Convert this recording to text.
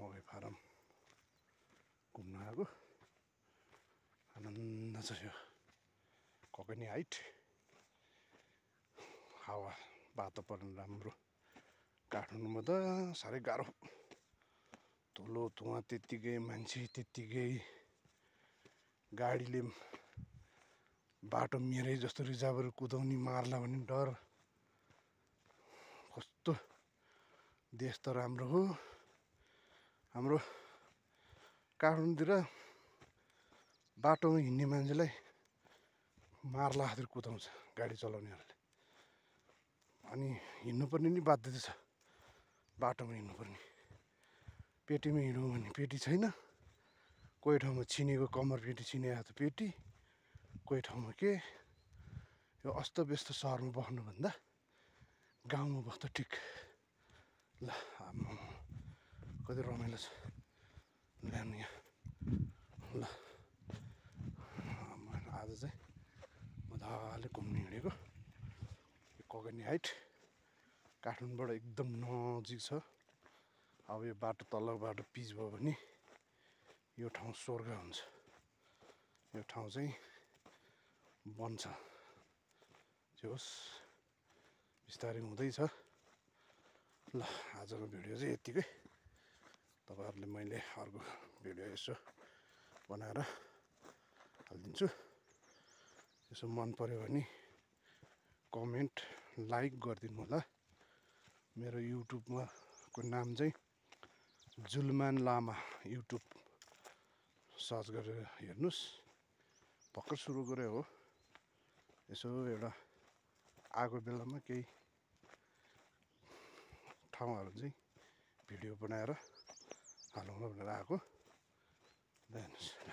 मकै फारम घुम्न आएको आनन्द छ यो ककनी हाइट हावा वातावरण राम्रो काठमाडौँमा त साह्रै गाह्रो धुलो धुवा त्यत्तिकै मान्छे त्यत्तिकै गाडीले बाटो मेरै जस्तो रिजर्भर कुदाउने मार्ला भन्ने डर कस्तो देश त राम्रो हो हाम्रो काठमाडौँतिर बाटोमा हिँड्ने मान्छेलाई मार्ला खातिर कुदाउँछ गाडी चलाउनेहरूले अनि हिँड्नुपर्ने नि बाध्यता छ बाटोमा हिँड्नुपर्ने पेटीमा हिँडौँ भने पेटी छैन कोही ठाउँमा छिनेको कम्मर पेटी छिनेको त पेटी कोही ठाउँमा के यो अस्तव्यस्त सहरमा बस्नुभन्दा गाउँमा बस्दा ठिक ल कति रमाइलो छ ल्याउनु यहाँ ल आज चाहिँ मजाले घुम्नु हिँडेको यो ककनी हाइट काठमाडौँबाट एकदम नजिक छ अब यो बाटो तल्लो बाटो पिच भयो भने यो ठाउँ स्वर्ग हुन्छ यो ठाउँ चाहिँ बन्छ जे होस् बिस्तारै हुँदैछ ल आजको भिडियो चाहिँ यत्तिकै तपाईँहरूले मैले अर्को भिडियो यसो बनाएर हालिदिन्छु यसो मन पर्यो भने कमेन्ट लाइक गरिदिनु होला मेरो युट्युबमा को नाम चाहिँ जुलमान लामा युट्युब सर्च गरेर हेर्नुहोस् भर्खर सुरु गरे हो यसो एउटा आएको बेलामा केही ठाउँहरू चाहिँ भिडियो बनाएर हालौँ भनेर आएको हेर्नुहोस्